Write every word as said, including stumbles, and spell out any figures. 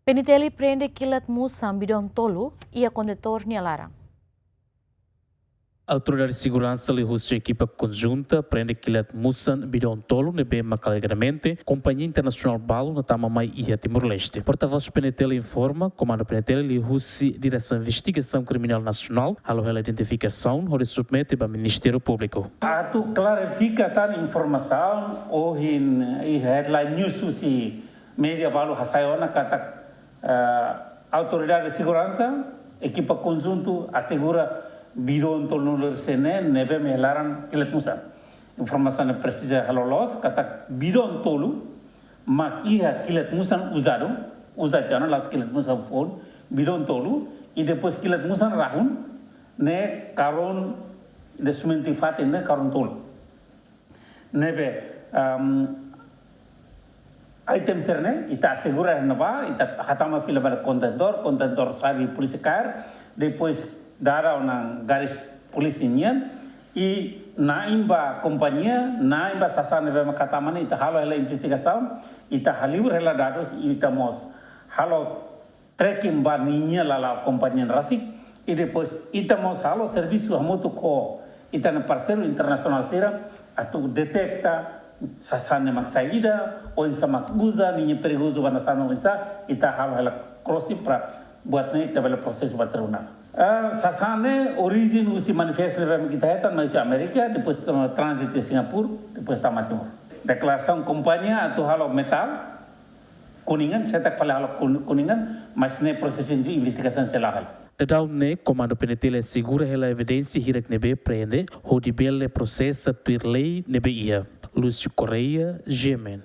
PNTL prende kilat musan bidon tolu iha kontentór nia laran. Autoridade Seguransa liuhusi ekipa konjunta prende kilat musan bidon tolu ne'ebé mak alegadamente kompañia internasionál balu ne'e tama mai iha Timor-Leste. Portavós PNTL informa, Komandu PNTL liuhusi Diresaun Investigasaun Kriminál Nasionál halo hela identifikasaun hodi submete ba Ministériu Públiku. Atu klarifika tan informasaun, ohin iha headline news husi média balu hasai ona katak, eh, Autoridade Seguransa, ekipa konjuntu asegura bidon tolunulu resin ne'e, ne'ebé mak iha laran kilat musan. Informasaun ne'e presiza halo loos katak bidon tolu mak iha kilat musan uzadu, uza tiha ona, la'ós kilat musan foun, bidon tolu, i depois kilat musan rahun ne'e karón, de sumentu fatin ne'e karón tolu. Ne'ebé, am, item sira-ne'e ita asegura iha ne'ebá, ita hatama fila ba kontentór, kontentór xave polísia kaer, depois dada ona garis polísia nian, i na'in ba kompañia, na'in ba sasán ne'ebé mak hatama ne'e, ita halo hela investigasaun, ita halibur hela dadus, ita mós halo tracking ba ninia lala'ok kompañia rasik, i depois ita mós halo servisu hamutuk ho ita-nia parseiru internasionál sira atu deteta sasán ne'e mak saida, oinsá mak uza, ninia perigozu ba nasaun oinsá, ita halo hela crossing para buat ne'e ita bele prosesu ba tribunál. Ah, sasán ne'e orijen husi manifestu ne'ebé mak ita hetan mai husi Amérika, depois tama tránzitu iha Singapura, depois tama Timor. Deklarasaun kompañia atu halo metál, Kuningan, sei ita fali halo Kun-, Kuningan, mas ne'e prosesu investigasaun sei la'o hela. Daudaun ne'e, Komandu PNTL asegura hela evidénsia hirak ne'ebé prende, hodi bele prosesa tuir lei ne'ebé iha. Lúcio Correia, GMN.